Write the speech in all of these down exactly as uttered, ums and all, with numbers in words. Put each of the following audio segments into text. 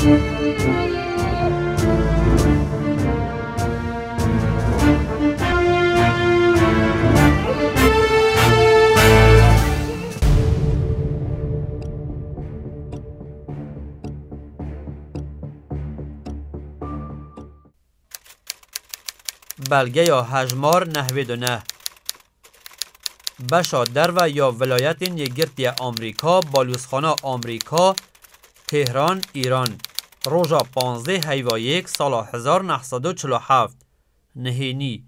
Belgeya hejmar nehwê du neh. Beşa derve ya Vilayetên Yekgirtiye Amerîka, Balyozxana Amerîka, Tehran, Îran. Roja panzdeh heyva yek sala hezar neh sed û çil û heft. Nihênî.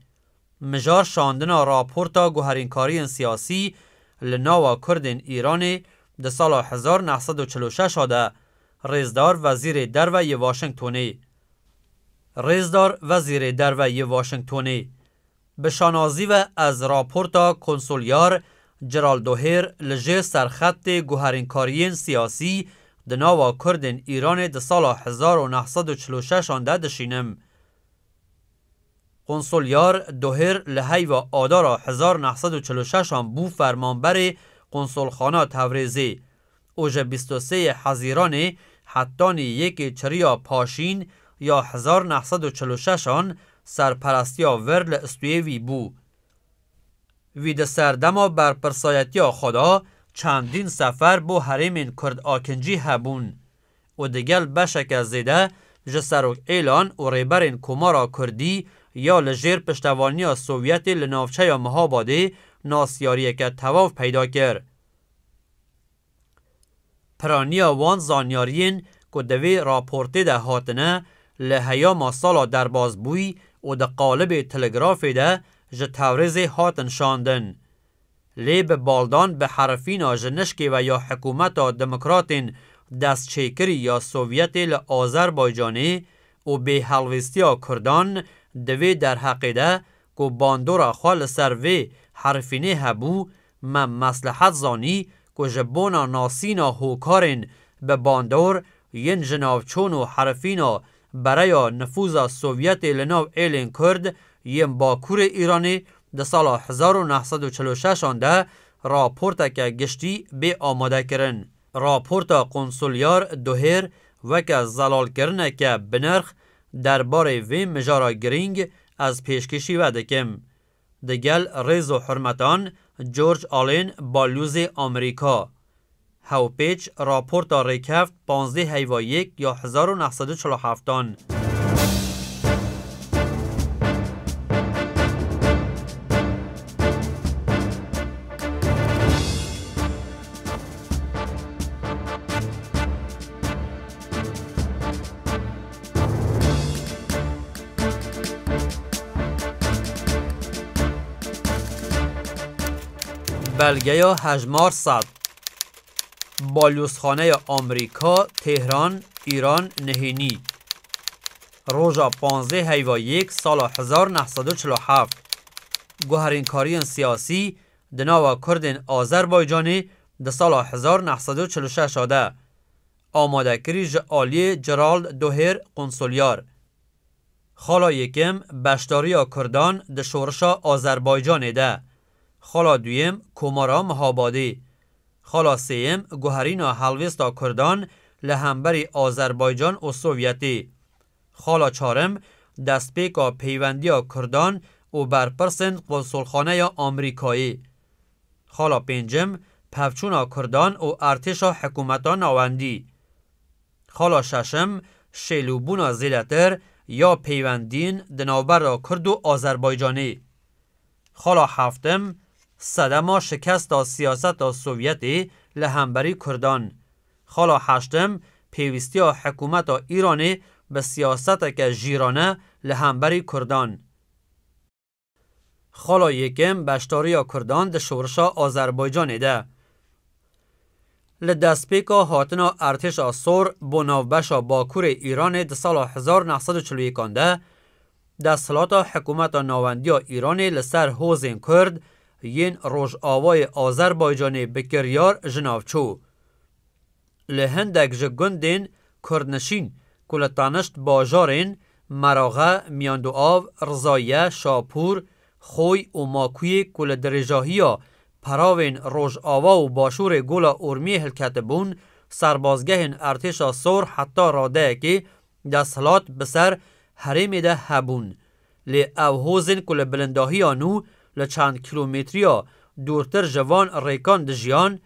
Mijar şandina raporta guherînkariyên siyasî li nava Kurdên Îranê di sala hezar neh sed û çil û şeş de Rêzdar Wezîrê Derve yê Washingtonê. Rêzdar Wezîrê Derve yê Washingtonê. Bi şanazî ve ez raporta konsulyar Ceral Doher li jêr serxetê guherînkariyên siyasî di nava Kurdên Îranê di sala hezar û neh sed û çil û şeş de dişînim. Konsulyar Doher li heyva Adara hezar neh sed û çil û şeş bû fermanberê konsulxana Tewrêzê û ji bîst û sê Hezîranê hetanî yekê Çiriya Paşîn ya hezar neh sed û çil û şeş serperestiya vir li Istuyevî bû. Wî di serdema berpirsayetiya xwe de çendîn sefer bo herêmên Kurd akincî hebûn û digel beşeke zêde ji serokêlan û rêberên Komara Kurdî ya li jêr piştevaniya Sovyetê li navçeya Mihabadê nasiyariyeke tewav peyda kir. Piraniya wan zanyariyên ku di vê raportê de hatine, li heyama sala derbasbûyî û di qalibê telegrafê de ji Tewrêzê hatin şandin. Lê bi baldan bi herifîna ji nişkê ve ya hikûmeta demokratên destçêkirî ya Sovyetê li Azerbaycanê û bêhelwêstiya Kurdan di vê derheqê de ku bandora xwe li ser vê herifînê hebû, me meslehet zanî ku ji bona nasîna hokarên bi bandor yên ji navçon û herifîna bereya nifûza Sovyetê li nav êlên Kurd yên Bakurê Îranê di sala hezar û neh sed û çil û şeş de raporteke giştî bê amade kirin. Raporta konsulyar Doher weke zelalkirineke binirx derbarê vê mijara girîng ez pêşkêşî ve dikim. Digel rêz û hurmetan, George Allen, Balyozê Amerîka. Hewpêç, raporta rêkeft, panzdeh heyva yek ya hezar û neh sed û çil û heft an. Belgeya hejmar sed. Balyozxaneya Amerîka, Tehran, Îran, nihênî. Roja panzdeh heyva yek sala hezar neh sed û çil û heft. Guherînkariyên siyasî di nava Kurdên Azerbaycanê di sala hezar neh sed û çil û şeş de amadekirî ji aliyê Gerald Doher konsulyar. Xala yekem beşdariya Kurdan di şorişa Azerbaycanê de. Xala duyem Komara Mihabadê. Xala sêyem guherîna helwêsta Kurdan li hemberî Azerbaycan û Sovyetê. Xala çarem destpêka peywendiya Kurdan û berpirsên Konsulxaneya Amerîkayê. Xala pêncem pevçûna Kurdan û artêşa hikûmeta navendî. Xala şeşem şêlûbûna zêdetir ya peywendiyên di navbera Kurd û Azerbaycanê. Xala heftem sedema şikesta siyaseta Sovyetê li hemberî Kurdan. Xala heştem pêwîstiya hikûmeta Îranê bi siyaseteke jîrane li hemberî Kurdan. Xala yekem beşdariya Kurdan di şorişa Azerbaycanê de. Li destpêka hatina artêşa sor bo navbeşa Bakurê Îranê di sala hezar neh sed û çil û yek de, desthilata hikûmeta nawendiya Îranê li ser hozên Kurd yên Rojavayê Azerbaycanê bi kiryar ji nav çû. Li hindek ji gundên kurdnişîn ku li tanişt bajarên Meraxe, Miyanduav, Rizaye, Şapûr, Xoy û Makuyê ku li dirêjahiya peravên Rojava û Başûrê Gola Urmiyê hilketibûn, Serbazgehên Ertêşa Sor heta radeyekê desthilat bi ser herêmê de hebûn. Lê ew hozên ku li bilindahiya nû li çend kîlometriya dûrtir ji van rêkan dijiyan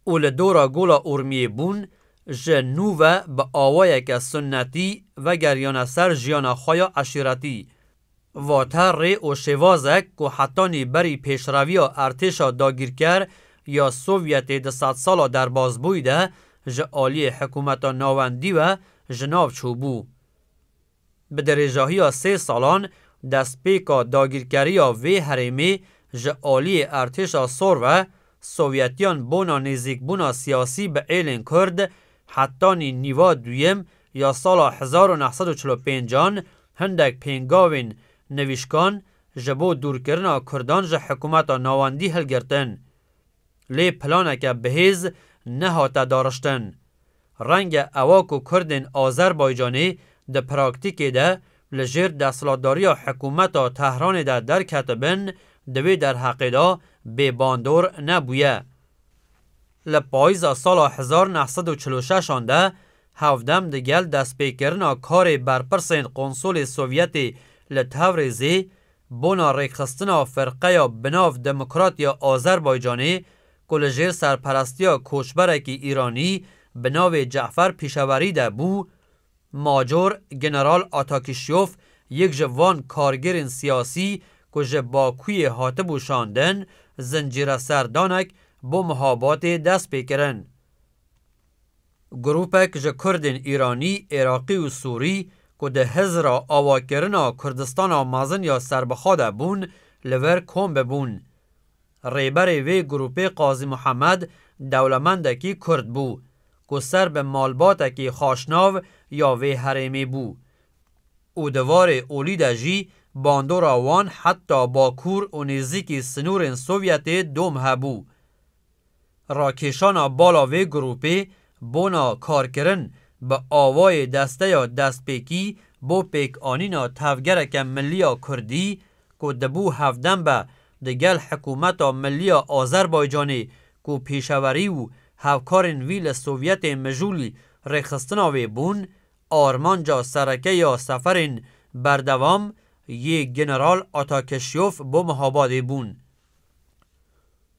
û li dora Gola Urmiyê bûn, ji nû ve bi awayeke sunnetî vegeriyane ser jiyana xwe ya eşîretî. Vate rê û şêvazek ku hetanî berî pêşreviya ertêşa dagîrker ya Sovyetê di sedsala derbazbûyî de ji aliyê hikûmeta navendî ve ji nav çûbû. Bi dirêjahiya sê salan destpêka dagîrkeriya vê herêmê ji aliyê ertêşa sor ve Sovyetiyan bona nêzîkbûna siyasî bi êlên Kurd hetanî nîva duyem ya sala hezar û neh sed û çil û pênc an hindek pêngavên nivîşkan ji bo dûrkirina Kurdan ji hikûmeta navendî hilgirtin. Lê planeke bihêz nehate dariştin. Renge ewa ku Kurdên Azerbaycanê di praktîkê de li jêr desthilatdariya hikûmeta Tehranê de derketibin, di vê derheqê de bêbandor nebûye. Li payîza sala hezar neh sed û çil û şeş an de hevdem digel destpêkirina karê berpirsên Konsolê Sovyetê li Tewrêzê bona rêkxistina firqeya bi nav Demokrat ya Azerbaycanê ku li jêr serperestiya koçberekî Îranî bi navê Cefer Pîşewerî de bû, Major General Atakişyof yek ji van kargêrên siyasî ku ji Bakuyê hatibû şandin, zincîreserdanek bo mihabatê dest pê kirin. Grûpek ji Kurdên Îranî, Iraqî û Sûrî ku di hizra avakirina Kurdistana mezin ya serbixwe de bûn, li vir kom bibûn. Rêberê vê grûpê Qazî Muhammed dewlemendekî Kurd bû ku ser bi malbatekî xaşnav ya vê herêmê bû û di warê olî de jî bandora wan heta Bakur û nêzîkî sinûrên Sovyetê dom hebû. Rakêşana bala vê grûpê bona karkirin bi awayê desteya destpêkî bo pêkanîna tevgereke millî ya Kurdî ku dibû hevdem be digel hikûmeta millî ya Azerbaycanê ku pêşewerî û hevkarên wî li Sovyetê mijûlî rêxistina wê bûn, armanca sereke ya seferên berdewam yê General Atakeşyof bo mihabadê bûn.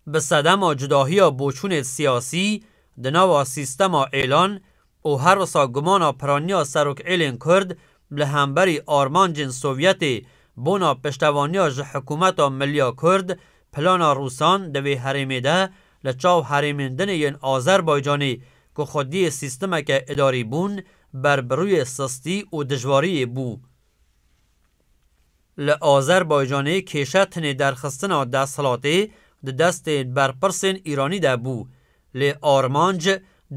Bi sedema cudahiya boçûnê siyasî di nava sîstema êlan û her wisa gumana piraniya serokêlên Kurd li hemberî armancên Sovyetê bona piştevaniya ji hikûmeta milliya Kurd, plana Rûsan di vê herêmê de li çav herêmên din ê yên Azerbaycanê ku xwediyê sîstemeke îdarî bûn, berbiroyê sistî û dijwariyê bû. Li Azerbaycanê kêşe tenê derxistina desthilatê di destê berpirsên Îranî de bû, lê armanc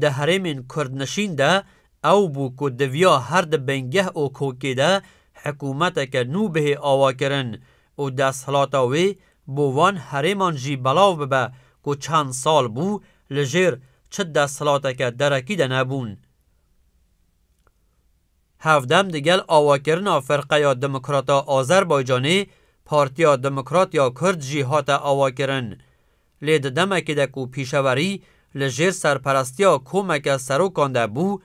di herêmên kurdnişîn de ew bû ku diviya her di bingeh û kokê de hikûmeteke nû bihê avakirin û desthilata wê bo van herêman jî belav bibe ku çend sal bû li jêr çi desthilateke derekî de nebûn. Hevdem digel awakirina Ferqeya Demokrata Azerbaycanê, Partiya Demokrat ya Kurd jî hate avakirin. Lê di demekê de ku pîşewerî li jêr serperestiya komeke serokan de bû,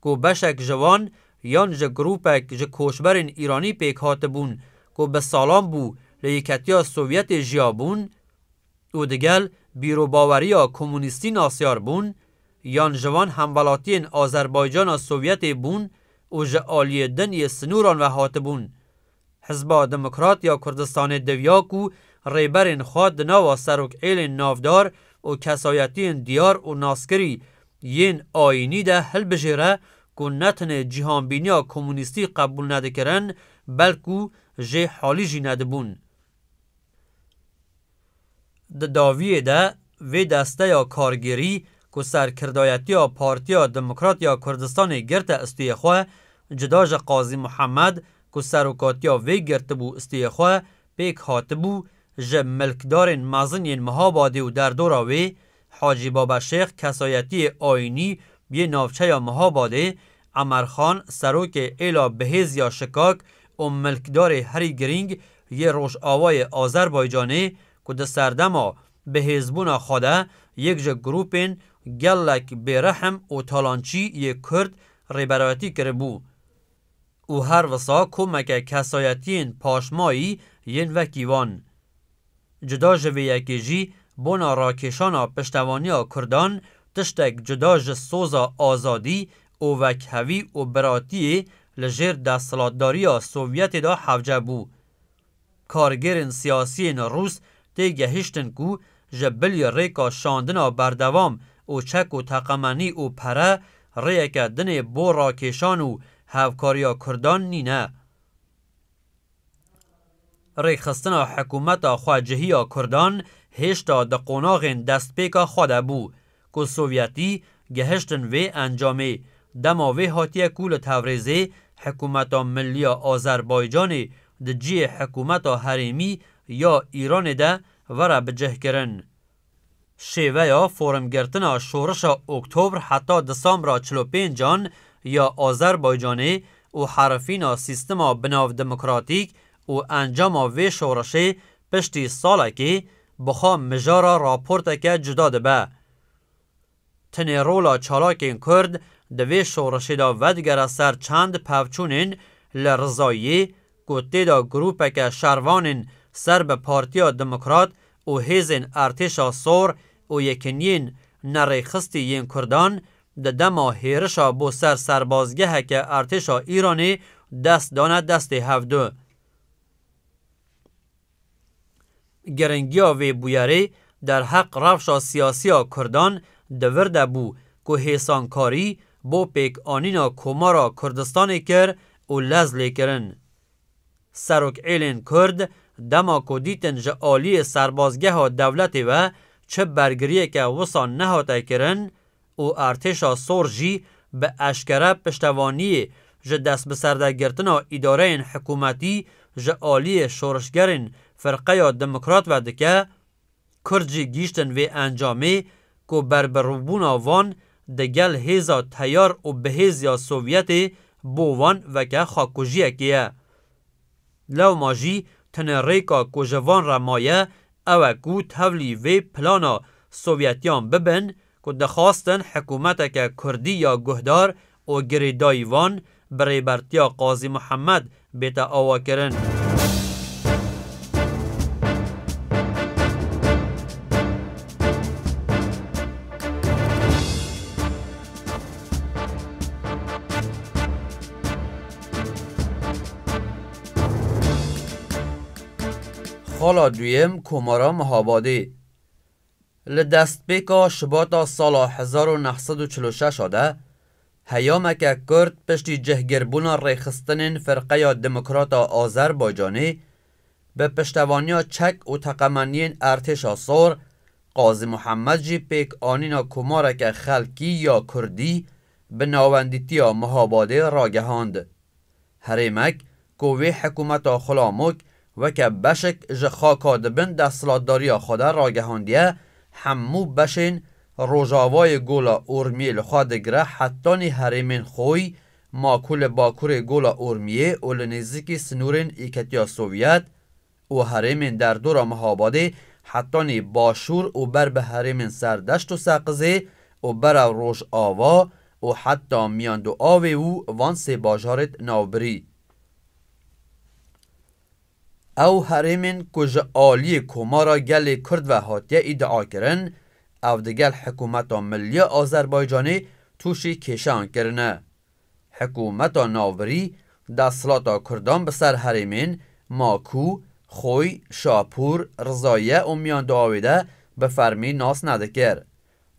ku beşek ji wan yan ji grûpek ji koçberên Îranî pêk hatibûn, ku bi salan bû li Yeketiya Sovyetê jiyabûn, û digel bîrobaweriya komunîstî nasyar bûn, yan ji van hemwelatiyên Azerbaycana Sovyetê bûn û ji aliyê din yê sinûran ve hatibûn. Hizba Demokrat ya Kurdistanê diviya ku rêberên xwe di nava serokêlên navdar û kesayetiyên diyar û naskirî yên ayînî de hilbijêre ku ne tenê cîhanbîniya komunîstî qebûl nedikirin, belkû jê halî jî nedibûn. Di dawiyê de vê desteya kargêrî ku serkirdayetiya Partiya Demokrat ya Kurdistanê girte istiyê xwe, cuda ji Qazî Muhammed ku serokatiya vê girtibû istiyê xwe, pêk hatibû, ji milkdarên mezin yên Mihabadê û derdora wê, Hacî Babeşêx kesayetiyê ayînî yê navçeya Mihabadê, Emer Xan serokê êla bihêz ya şikak û milkdarê herî girîng yê Rojavayê Azerbaycanê ku di serdema bihêzbûna xwe de yek ji grûpên gelek bêrehm û talançî yê Kurd rêberayetî kiribû û her wisa komeke kesayetiyên paşmayî yên wekî wan. Cuda ji vê yekê jî bona rakêşana piştevaniya Kurdan tiştek cuda ji soza azadî û wekhevî û biratiyê li jêr desthilatdariya Sovyetê de hewce bû. Kargêrên siyasiyên Rûs tê gehiştin ku ji bilî rêka şandina berdewam û çek û teqemenî û pere rêyeke dinê bo rakêşan û hevkariya Kurdan nîne. Rêxistina hikûmeta xwecihî ya Kurdan hêşta di qonaxên destpêka xwe de bû ku Sovyetî gehiştin vê encamê. Dema vê hatiye ku li Tevrizê hikûmeta millî ya Azerbaycanê di cihê hikûmeta herêmî ya Îranê de were bicihkirin. Şêveya formgirtina şorişa Oktobr heta Disembra çil û pêncan ya Azerbaycanê û herifîna sîstema binavdemokratîk û encama vê şorişê piştî salekê bi xwe mijara raporteke cuda dibe. Tenê rola çalakên Kurd di vê şorişê de vedigere ser çend pevçûnên li rizayiyê ku tê de grûpeke şervanên ser bi Partiya Demokrat û hêzên Artêşa Sor û yekiniyên nerêxistî yên Kurdan di dema hêrişa bo ser serbazgeheke artêşa Îranê dest dane destê hevdu. Giringiya vê bûyerê derheq rewşa siyasî ya Kurdan di vir de bû ku hêsankarî bo pêkanîna Komara Kurdistanê kir û lez lê kirin. Serokêlên Kurd dema ku dîtin ji aliyê serbazgeha dewletê ve çi bergiriyeke wisa nehate kirin û artêşa sor jî bi eşkere piştevaniyê ji destbiserdegirtina îdareyên hikûmetî ji aliyê şorişgerên Firqeya Demokrat ve dike, Kurd jî gihîştin vê encamê ku berbirûbûna van digel hêza teyar û bihêziya Sovyetê bo wan weke xwekujiyekê ye. Lewma jî tenê rêka ku ji van re maye, ew e ku tevlî vê plana Sovyetiyan bibin ku dixwastin hikûmeteke Kurdî ya guhdar û girêdayî van bi rêbertiya Qazî Muhammed bête avakirin. Xala duyem Komara Mihabadê. Li destpêka Şibata sala hezar û neh sed û çil û şeş de, heyameke Kurd piştî cihgirbûna rêxistinên Firqeya Demokrat a Azerbaycanê bi piştevaniya çek û teqemeniyên artêşa sor, Qazî Muhammed jî pêkanîna komareke xelkî ya Kurdî bi navendîtiya Mihabadê ragehand. Herêmek ku vê hikûmeta xulamok weke beşek ji xaka di bin desthilatdariya xwe de ragihandiye, hemû beşên rojavayê Gola Ormiyê li xwe digire, hetanî herêmên Xoy, ma ku li bakurê Gola Ormiyê û li nêzîkî sinûrên Yeketiya Sovyet, û herêmên derdora Mihabadê hetanî başûr û ber bi herêmên Serdeşt û Seqizê û berev Rojava û heta Miyandoavê û van sê bajarêt navbirî. Ew herêmên ku ji aliyê Komara Gelê Kurd ve hatiye îdiakirin, ev digel hikûmeta milî ya Azerbaycanê tûşî kêşeyan kirine. Hikûmeta navbirî desthilata Kurdan bi ser herêmên Makû, Xoy, Şapûr, Rizaye û Miyandoavê de bi fermî nas nedikir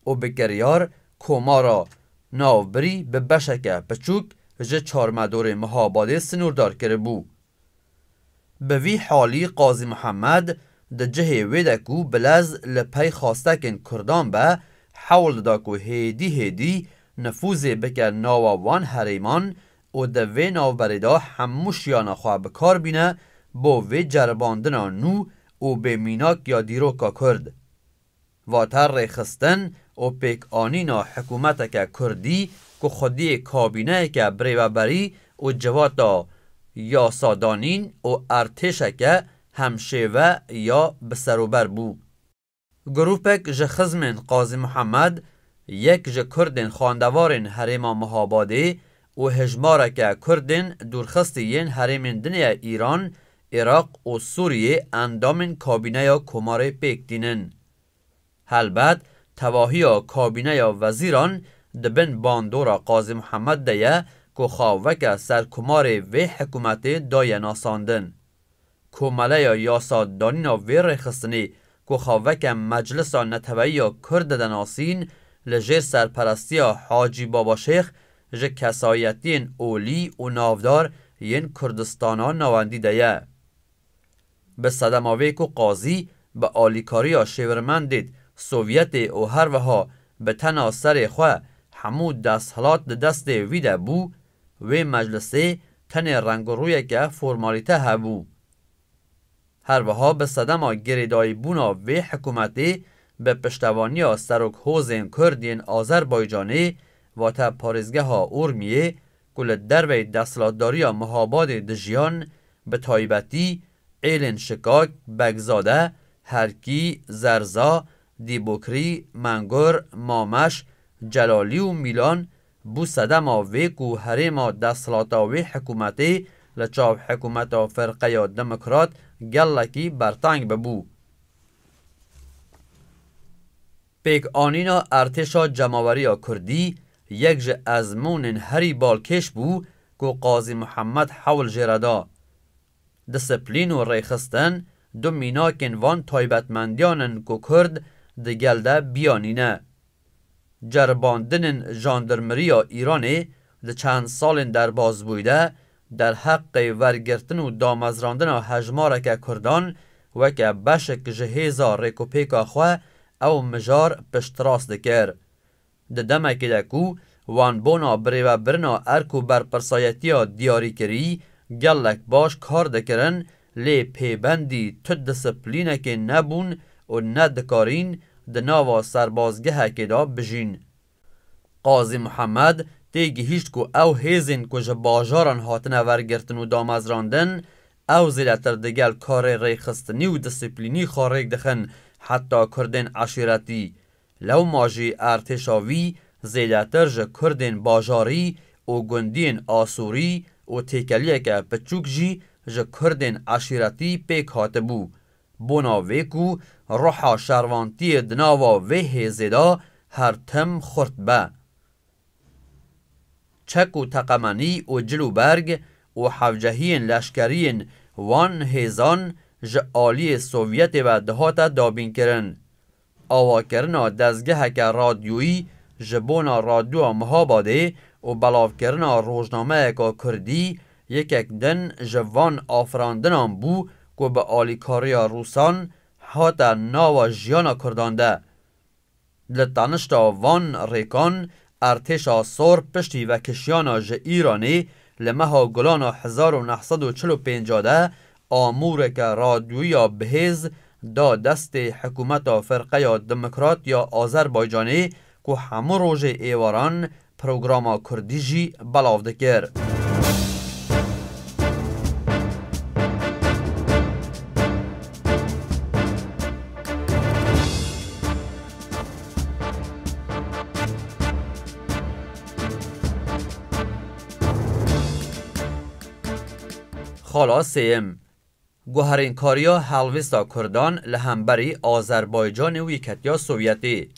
û bi kiryar Komara navbirî bi beşeke piçûk ji çarmedorê Mihabadê sinûrdar kiribû. Bi vî halî Qazî Mihemed di cihê wê de ku bilez li pey xastekên Kurdan be, hewl dida ku hêdî hêdî nifûzê bike nava wan herêman û di vê navberê de hemû şiyana xwe bi kar bîne bo vê ceribandina nû û bêmînak ya dîroka Kurd. Vate rêxistin û pêkanîna hikûmeteke Kurdî ku xwediyê kabîneyeke birêveberî û civata yasadanîn û erdhêşeke hemşêve ya biserober bû. Grûpek ji xizmên Qazî Mihemed Yek ji Kurdên xwendevarên herêma Mihabadê û hejmareke Kurdên dûrxistî yên herêmên dinê ye Îran, Iraq û Sûriyê endamên kabîneya Komarê pêk tînin. Helbet, tevahiya kabîneya wezîran di bin bandora Qazî Mihemed de ye ku xwe weke serkomarê vê hikûmetê daye nasandin. Komeleya yasadanîna vê rêxistinê ku xwe weke Meclisa Neteweyî ya Kurd dide nasîn, li jêr serperestiya Hacî Baba Şêx ji kesayetiyên olî û navdar yên Kurdistana Navendî de ye. Bi sedema vê ku Qazî bi alîkariya şêwirmendêd Sovyetê û herwiha bi tena serê xwe hemû desthilat di destê wî de bû, wê meclisê tenê rengûrûyeke formalîte hebû. Herwiha bi sedema girêdayîbûna vê hikûmetê bi piştevaniya serokhozên Kurd yên Azerbaycanê, wate parêzgeha Urmiyê ku li derveyî desthilatdariya Mihabadê dijiyan, bi taybetî êlên şikak, Begzade, Herkî, Zerza, Dîbokrî, Mengor, Mameş, Celalî û Mîlan, bû sedema vê ku herêma desthilata wê hikûmetê li çav hikûmeta Firqeya Demokrat gelekî berteng bibû. Pêkanîna Ertêşa Cemaweriya Kurdî yek ji ezmûnên herî balkêş bû ku Qazî Mihemed hewl jê re da. Disiplîn û rêxistin du mînakên van taybetmendiyan in ku Kurd di gel de biyanîne. Ceribandinên jandarmeriya Îranê di çend salên derbazbûyî de derheqê wergirtin û damezrandina hejmareke Kurdan weke beşek ji hêza rêkûpêka xwe ew mijar piştrast dikir. Di demekê de ku wan bona birêvebirina erk û berpirsayetiya diyarîkirî gelek baş kar dikirin, lê pêbendî tu disiplînekê nebûn û nedikarîn di nava serbazgehekê de bijîn. Qazî Mihemed têgihîşt ku ew hêzên ku ji bajaran hatine wergirtin û damezrandin, ew zêdetir digel karê rêxistinî û disiplînî xwe rêk dixin heta Kurdên eşîretî. Lewma jî artêşa wî zêdetir ji Kurdên bajarî û gundiyên asûrî û têkeliyeke piçûk jî ji Kurdên eşîretî pêk hatibû. Bona vê ku ruha şervantiyê di nava vê hêzê de her tim xurt be. Çek û teqemenî û cil û berg û hevcehiyên leşkeriyên wan hêzan ji aliyê Sovyetê ve dihate dabînkirin. Awakirina dezgeheke radyoyî ji bona Radyoya Mihabadê û belavkirina rojnameyeka kurdî yekek din ji van afirandinan bû ku bi alîkariya Rûsan hate nava jiyana Kurdan de. Li tanişta van rêkan, Ertêşa Sor piştî vekişiyana ji Îranê li meha Gulana hezar û neh sed û çil û pênc de amûreke radyoyî ya bihêz da destê hikûmeta Firqeya Demokrat ya Azerbaycanê ku hemû rojê êvaran programa kurdî jî belav dikir. Xala sêyem. Guherînkariya helwêsta Kurdan li hemberî Azerbaycanê û Yeketiya Sovyetê.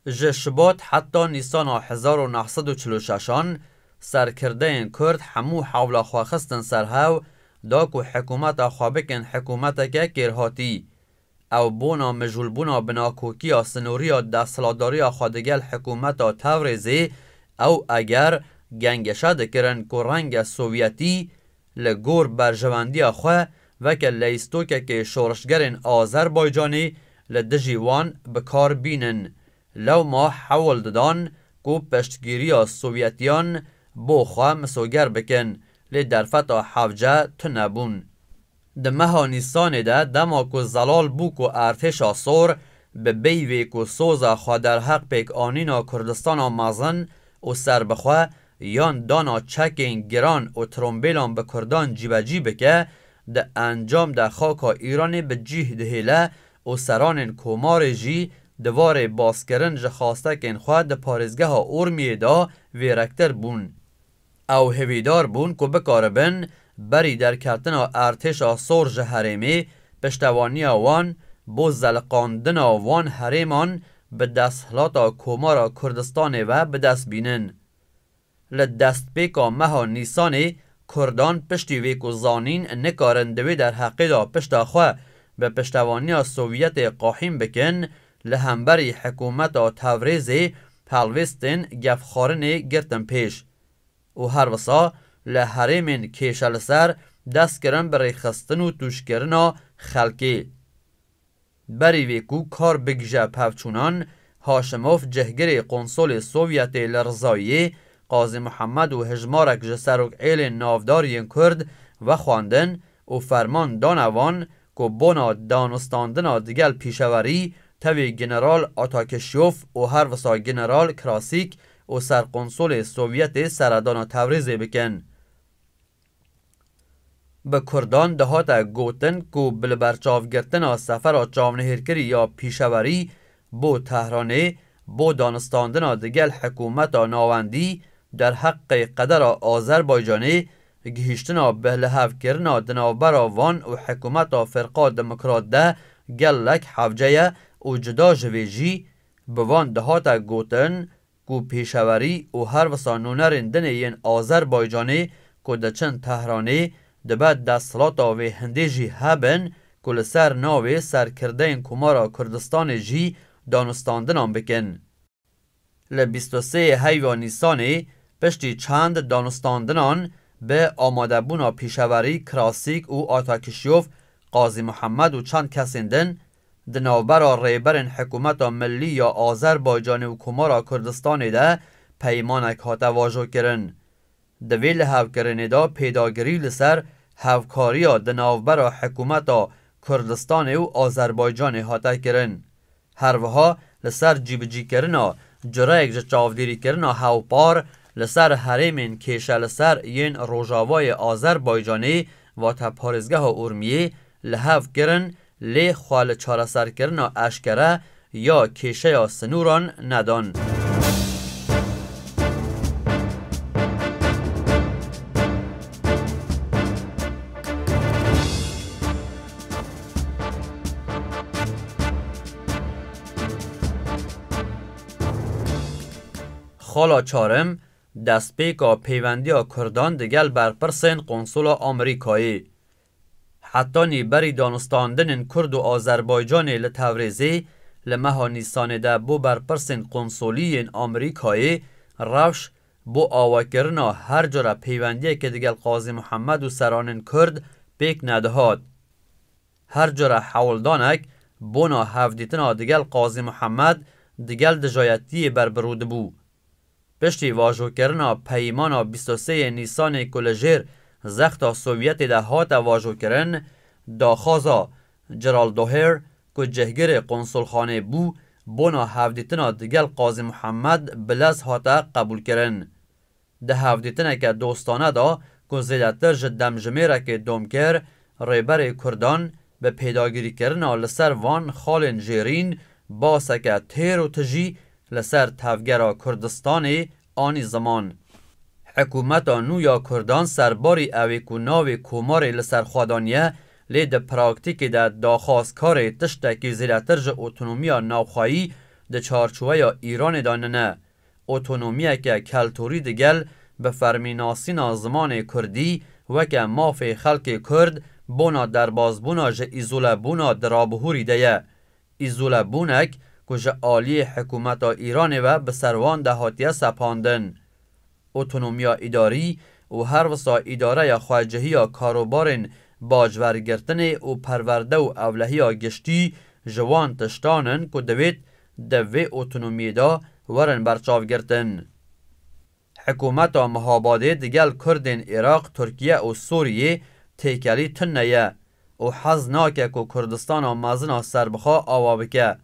Ji Şubat heta Nîsana hezar û neh sed û çil û şeş an serkirdeyên Kurd hemû hewla xwe xistin ser hew da ku hikûmeta xwe bikin hikûmeteke kêrhatî. Ew bona mijûlbûna bi nakokiya sinorî ya desthilatdariya xwe digel hikûmeta Tewrêzê ew eger gengeşe dikirin ku renge Sovyetî li gor berjewendiya xwe weke leystokekê şorişgerên Azerbaycanê li dijî wan bi kar bînin. Lewma hewl didan ku piştgiriya Sovyetiyan bo xwe misoger bikin, lê derfeta hewce tune bûn. Di meha Nîsanê de dema ku zelal bû ku artêşa sor bi beyvê ku soza xwe derheq pêkanîna Kurdistana mezin û serbixwe yan dana çekên giran û trombêlan bi Kurdan cîbecî bike, di encam de xaka Îranê bi cîh dihêle û seranên komarê jî di warê baskirin ji xwastekên xwe di parêzgeha Urmiyê de vêrektir bûn. Ew hêvîdar bûn ku bikaribin berî derketina erdhêşa sor ji herêmê, piştevaniya wan bo zeliqandina wan herêman bi desthilata Komara Kurdistanê ve bi dest bînin. Li destpêka meha Nîsanê Kurdan piştî vê ku zanîn nikarin di wê derheqê de pişta xwe bi piştevaniya Sovyetê qahîn bikin, li hemberî hikûmeta Tevrêzê helwêstên gefxwarinê girtin pêş û her wisa li herêmên kêşe li ser dest kirin bi rêxistin û tûşkirina xelkê. Berî vê ku kar bigije pevçûnan, Haşimov cihgirê konsolê Sovyetê li Rizayiyê, Qazî Mihemed û hijmarek ji serokêlên navdar yên Kurd vexwendin û ferman dane van ku bona danûstandina digel pîşewerî tevî General Atakişyov û her wisa General Krasîk û serkonsolê Sovyetê seredana Tevrêzê bikin. Bi Kurdan dihate gotin ku bi li berçavgirtina sefera çavnihêrkirî ya pîşewerî bo Tehranê, bo danistandina digel hikûmeta navendî derheqê qedera Azerbaycanê, gihîştina bi lihevkirina di navbera van û hikûmeta Firqa Demokrat de gelek hevce ye û cuda ji vê jî bi van dihate gotin, ku pêşewerî û her wisa nûnerên dinê yên Azerbaycanê ku diçin Tehranê dibe desthilata wê hindê jî hebin ku li ser navê serkirdeyên Komara Kurdistanê jî danûstandinan bikin. Li bîst û sê heyva Nîsanê piştî çend danûstandinan bi amadebûna pîşewerî Krasîk û Atakişyov, Qazî Mihemed û çend kesên din, di navbera rêberên hikûmeta millî ya Azerbaycanê û Komara Kurdistanê de peymanek hate vajokirin. Di vê lihevkirinê de pêdagirî li ser hevkariya di navbera hikûmeta Kurdistanê û Azerbaycanê hate kirin. Her wiha li ser cîbicîkirina cureyek ji çavdêrîkirina hewpar li ser herêmên kêşe li ser yên rojavayê Azerbaycanê, vate parêzgeha Urmiyê, li hev kirin, lê xwe li çareserkirina eşkere ya kêşeya sinûran nedan. Xala çarim, destpêka pêvendiya Kurdan digel berpirsên Konsola Amerîkayê. Hetanî berî danûstandinên Kurd û Azerbaycanê li Tevrêzê, li meha Nîsanê de bo berpirsên konsolî yên Amerîkayê rewş bo awakirina her cure peywendiyekê digel Qazî Mihemed û seranên Kurd pêk nedihat. Her cure hewldanek bona hevdîtina digel Qazî Mihemed digel dijayetiyê ber bi rû dibû. Piştî vajokirina peymana bîst û sê yê Nîsanê ku li jêr zexta Sovyetê de hate vajokirin, daxwaza Gerald Doher ku cihgirê konsulxanê bû, bona hevdîtina digel Qazî Mihemed bi lez hate qebûlkirin. Di hevdîtineke dostane de ku zêdetir ji demjimêrekê dom kir, Rêberê Kurdan bi pêdagirîkirina li ser van xalên jêrîn baseke têr û tijî li ser tevgera Kurdistanê anî ziman. Hikûmeta nû ya Kurdan serbarî ew ê ku navê komarê li ser xwe daniye, lê di praktîkê de daxwazkarê tiştekî zêdetir ji otonomiya navxweyî di çarçoweya Îranê de nine. Otonomiyeke keltorî digel bi fermînasîna zimanê kurdî weke mafê xelkê kurd, bona derbazbûna ji îzolebûna di rabihûrî de ye. Îzolebûnek ku ji aliyê hikûmeta Îranê ve bi ser wan de hatiye sepandin. Otonomiya îdarî û her wisa îdareya xwecihiya karobarên bacvergirtinê û perwerde û ewlehiya giştî ji wan tiştan in ku divêt di vê otonomiyê de werin berçavgirtin. Hikûmeta Mihabadê digel Kurdên Iraq, Tirkiye û Sûriyê têkelî tune ye û hez nake ku Kurdistana mezin a serbixwe awa bike.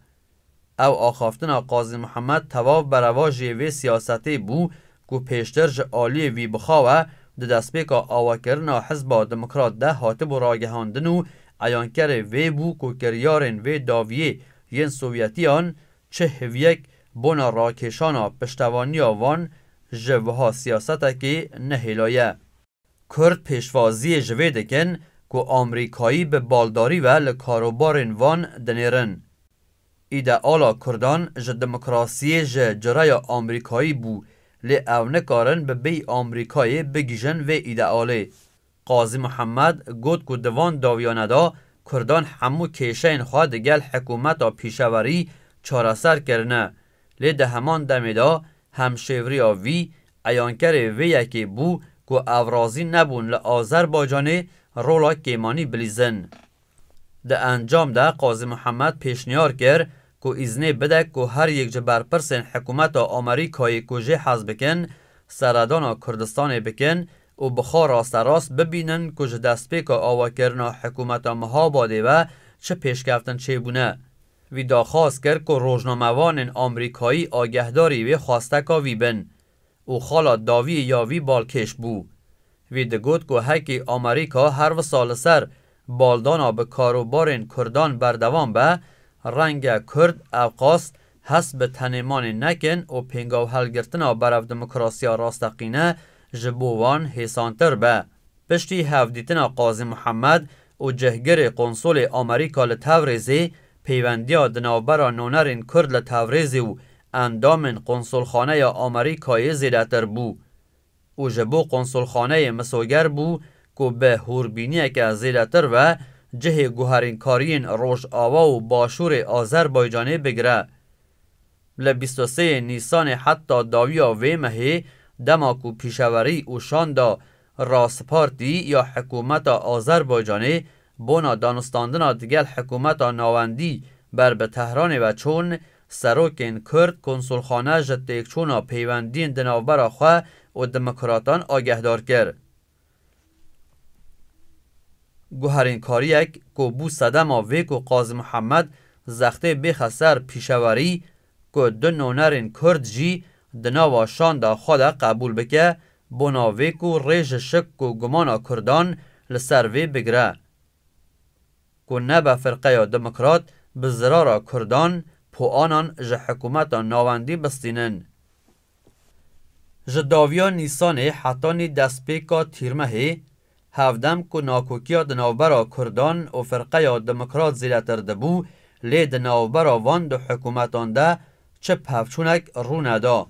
Ew axaftina Qazî Mihemed tewav berevajiyê vê siyasetê bû ku pêştir ji aliyê vî bixawe di destpêka awakirina Hizba Demokrat de hatibû ragihandin û eyankerê vê bû ku kiryarên vê dawiyê yên Sovyetiyan çi hêviyek bona rakêşana piştevaniya van ji wiha siyasetekê nehêlaye. Kurd pêşwaziyê ji vê dikin ku Amerîkayî bi baldarî ve li karobarên van dinêrin. Îdeala Kurdan ji demokrasiyê ji cireya Amerîkayî bû, lê ew nikarin bi bêyî Amerîkayê bigihîjin vê îdealê. Qazî Mihemed got ku di van dawiyane de Kurdan hemû kêşeyên xwe digel hikûmeta pîşewerî çareser kirine, lê di heman demê de hemşêvriya vî eyankerê vê yekê bû ku ew razî nebûn li Azerbaycanê rola kêmanî bilîzin. Di encam de Qazî Mihemed pêşniyar kir ku îznê bide ku her yek ji berpirsên hikûmeta Amerîkayê ku jê hez bikin, seredana Kurdistanê bikin û bi xwe rasterast bibînin ku ji destpêka avakirina hikûmeta Mihabadê ve çi pêşkeftin çêbûne. Wî daxwaz kir ku rojnamevanên Amerîkayî agehdarî wê xwesteka wî bin û xala dawiyê ya wî balkêş bû. Wî digot ku hekî Amerîka her wisa li ser baldana bi karobarên Kurdan berdewam be, renge Kurd ewqas hest bi tenêmanê nekin û pêngavhelgirtina berev demokrasiya rasteqîne ji bo wan hêsantir be. Piştî hevdîtina Qazî Mihemed û cihgirê konsolê Amerîka li Tewrêzê, peywendiya di navbera nonerên Kurd li Tewrêzê û endamên konsolxaneya Amerîkayê zêdetir bû û ji bo konsolxaneyê misoger bû ku bi hûrbîniyeke zêdetir ve cihê guherînkariyên Rojava û Başûrê Azerbaycanê bigire. Li bîst û sê Nîsanê heta dawiya vê mehê, dema ku pîşewerî û şanda Raspartî ya hikûmeta Azerbaycanê bona danûstandina digel hikûmeta navendî ber bi Tehranê ve çûn, serokên Kurd konsulxane ji têkçûna peywendiyên di navbera xwe û demokratan agehdar kir. Guherînkariyek ku bû sedema vê ku Qazî Mihemed zextê bêxe ser pîşewerî, ku du nonerên Kurd jî di nava şanda xwe de qebûl bike, bona vê ku rê ji şik û gumana Kurdan li ser vê bigire. Ku nebe firqeya demokrat bi zirara Kurdan, poanan ji hikûmeta navendî bistînin. Ji dawiya Nîsanê hetanî destpêka Tîrmehê, hevdem ku nakokiya di navbera Kurdan û firqeya demokrat zêdetir dibû, lê di navbera van du hikûmetan de çi pevçûnek rû neda.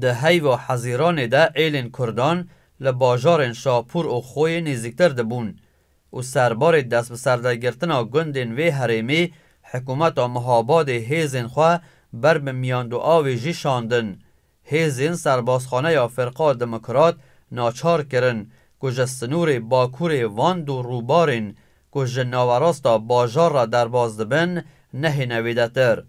Di heyva Hezîranê de êlên Kurdan li bajarên Şapûr û Xoyê nêzîktir dibûn û serbarê dest bi serdegirtina gundên vê herêmê hikûmeta Mihabadê hêzên xwe ber bi Miyanduavê jî şandin. Hêzên serbazxaneya Firqa Demokrat naçar kirin ku ji sinûrê bakurê van du rûbarên ku ji nawerasta bajar re derbas dibin, nehêne wêdetir.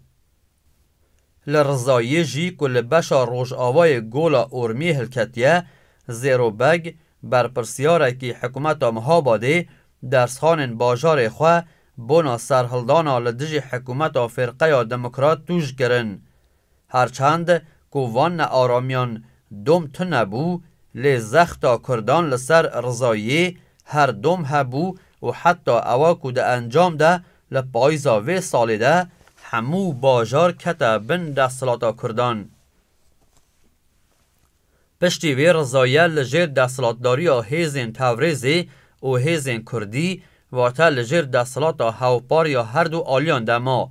Li Rizayê jî ku li beşa rojavayê Gola Ormiyê hilketiye, Zêro Beg, berpirsiyarekî hikûmeta Mihabadê, dersxanên bajarê xwe bona serhildana li dijî hikûmeta Firqeya Demokrat tûj kirin. Her çend ku van nearamiyan dom tune bû, lê zexta Kurdan li ser Rizayê her dom hebû û heta ewa ku di encam de li payîza vê salê de hemû bajar kete bin desthilata Kurdan. Piştî vê Rizaye li jêr desthilatdariya hêzên Tewrêzê û hêzên Kurdî, wate li jêr desthilata hevpar ya her du aliyan de ma.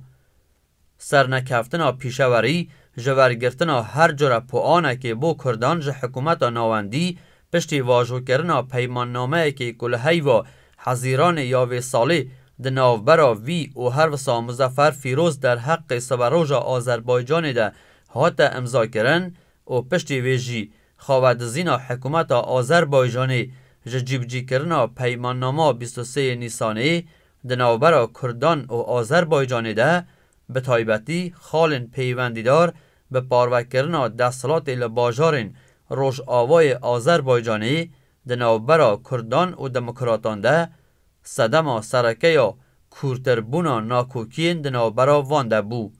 Sernekeftina pîşewerî ji wergirtina her cure puanekê bo Kurdan ji hikûmeta navendî, piştî vajokirina peymannameyekê ku li heyva Hezîranê ya vê salê di navbera vî û herwisa Muzaffer Fîroz derheqê siberoja Azerbaycanê de hate imzakirin û piştî vê jî xavedizîna hikûmeta Azerbaycanê ji cîbicîkirina peymannama bîst û sê Nîsanê di navbera Kurdan û Azerbaycanê de, bi taybetî xalên peywendîdar bi parvekirina desthilatê li bajarên rojavayê Azerbaycanê di navbera Kurdan û demokratan de, sedema sereke ya kûrtirbûna nakokiyên di navbera van de bû.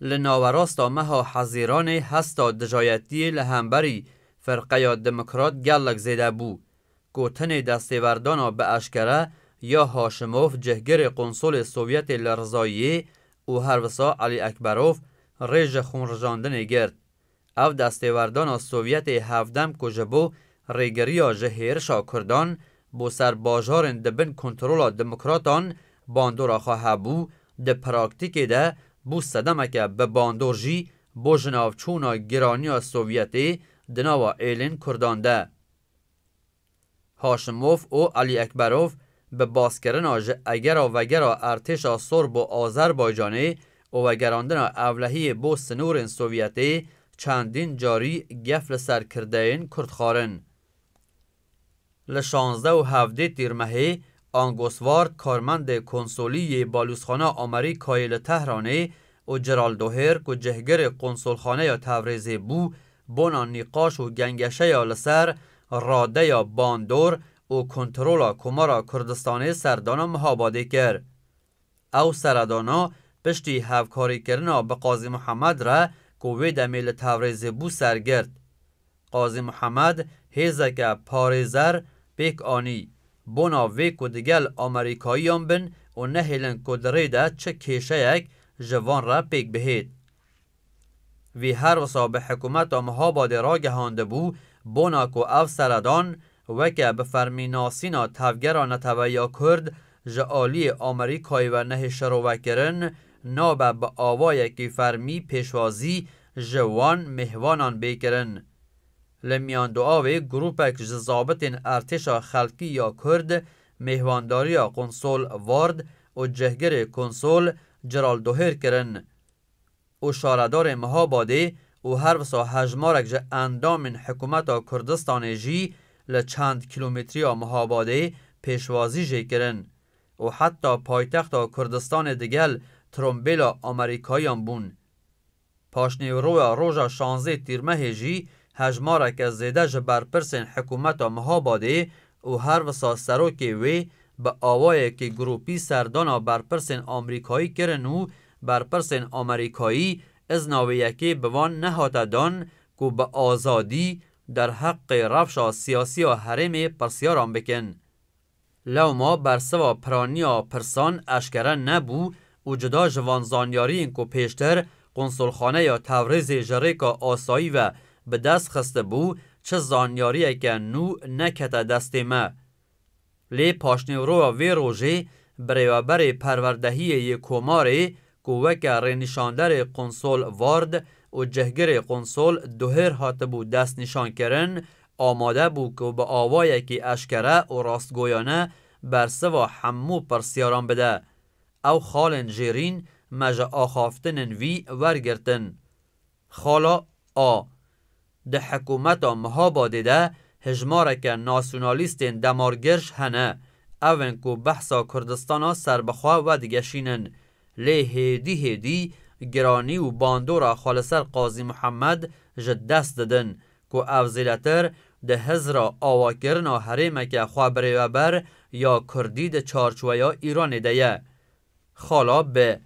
Li nawerasta meha Hezîranê hesta dijayetiyê li hemberî Firqeya Demokrat gelek zêde bû. Gotinê destêwerdana bi eşkere ya Haşimov, cihgirê konsolê Sovyetê li Rizayiyê, û her wisa Elî Ekberov rê ji xûnrijandinê girt. Ev destêwerdana Sovyetê hevdem ku ji bo rêgiriya ji hêrişa Kurdan bo ser bajarên di bin kontrola demokratan bandora xwe hebû, di praktîkê de bû sedemeke bi bandor jî bo jinavçûna giraniya Sovyetê di nava êlên Kurdan de. Haşimov û Elî Ekberov bi baskirina ji egera vegera artêşa sor bo Azerbaycanê û vegerandina ewlehiyê bo sinûrên Sovyetê çendîn carî gef li ser kirdeyên Kurd xwarin. Li şazdeh û hevdê Tîrmehê Angus Ward, karmendê konsolî yê Balûzxana Amerîkayê li Tehranê û Ceral Doher ku cihgirê konsolxaneya Tevrêzê bû, bona nîqaş û gengeşeya li ser radeya bandor û kontrola Komara Kurdistanê serdana Mihabadê kir. Ew seredana piştî hevkarîkirina bi Qazî Mihemed re ku wê demê li Tevrêzê bû sergirt. Qazî Mihemed hêzeke parêzer pêk anî, bona vê ku digel Amerîkayiyan bin û nehêlin ku di rê de çi kêşeyek ji van re pêk bihêt. Vî her wisa bi hikûmeta Mihabadê ragihandibû, bona ku ev seredan weke bi fermî nasîna tevgera neteweya Kurd ji aliyê Amerîkayê ve nehê şirovekirin, nabe bi awayekî fermî pêşwazî ji wan mêhvanan bê kirin. Li miyan du avê grûpek ji zabitên artêşa xelkî ya Kurd mêhwandariya Konsol Ward û cihgirê Konsol Ceral Doher kirin û şaredarê Mihabadê û her wisa hejmarek ji endamên hikûmeta Kurdistanê jî li çend kîlometriya Mihabadê pêşwazî jê kirin û heta paytexta Kurdistanê digel trombêla Amerîkayiyan bûn. Paşnîvroya roja şanzê Tîrmehê jî hejmareke zêde ji berpirsên hikûmeta Mihabadê û her wisa serokê wê bi awayekî grûpî serdana berpirsên Amerîkayî kirin û berpirsên Amerîkayî izna wê yekê bi van nehate dan ku bi azadî derheqê rewşa siyasî ya herêmê pirsyaran bikin. Lewma bersiva piraniya pirsan eşkere nebû û cuda ji van zanyariyên ku pêştir Konsolxaneya Tewrêzê ji rêka asayî ve bi dest xistibû, çi zanyariyeke nû nekete destê me. Lê paşnîvroya vê rojê birêveberê perwerdehiyê yê Komarê ku weke rênîşanderê Konsol Ward û cihgirê Konsol Doher hatibû destnîşankirin, amade bû ku bi awayekî eşkere û rastgoyane bersiva hemû pirsyaran bide. Ew xalên jêrîn me ji axaftinên vî wergirtin. Xala A. Di hikûmeta Mihabadê de hijmareke nasyonalîstên demargirj hene. Ev in ku behsa Kurdistana serbixwe vedigeşînin. Lê hêdî hêdî giranî û bandora xwe li ser Qazî Mihemed ji dest didin, ku ev zêdetir di hizra awakirina herêmeke xwebirêveber ya Kurdî di çarçoweya Îranê de ye. Xala B.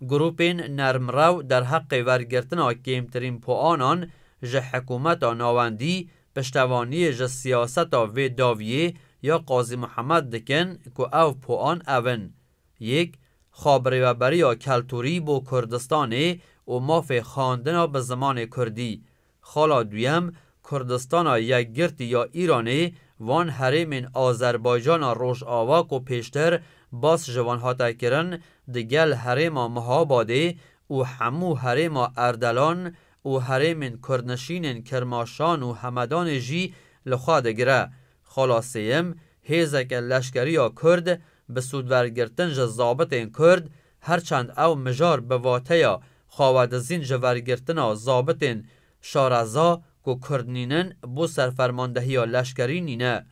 Grûpên nermrew derheqê wergirtina kêmtirîn puanan ji hikûmeta navendî piştevaniyê ji siyaseta vê dawiyê ya Qazî Mihemed dikin ku ev puan ev in: Yek, xwebirêveberiya keltûrî bo Kurdistanê û mafê xwendina bi zimanê kurdî. Xala duyem, Kurdistana Yekgirtî ya Îranê, van herêmên Azerbaycana Rojava ku pêştir bas ji wan hate kirin, digel herêma Mihabadê û hemû herêma Erdelan û herêmên kurdnişînên Kirmaşan û Hemedanê jî li xwe digire. Xala sêyem, hêzeke leşkeriya Kurd bi sûdwergirtin ji zabitên Kurd, her çend ew mijar bi vateya xwewedizîn ji wergirtina zabitên şareza ku Kurd nînin bo ser fermandehiya leşkerî nîne.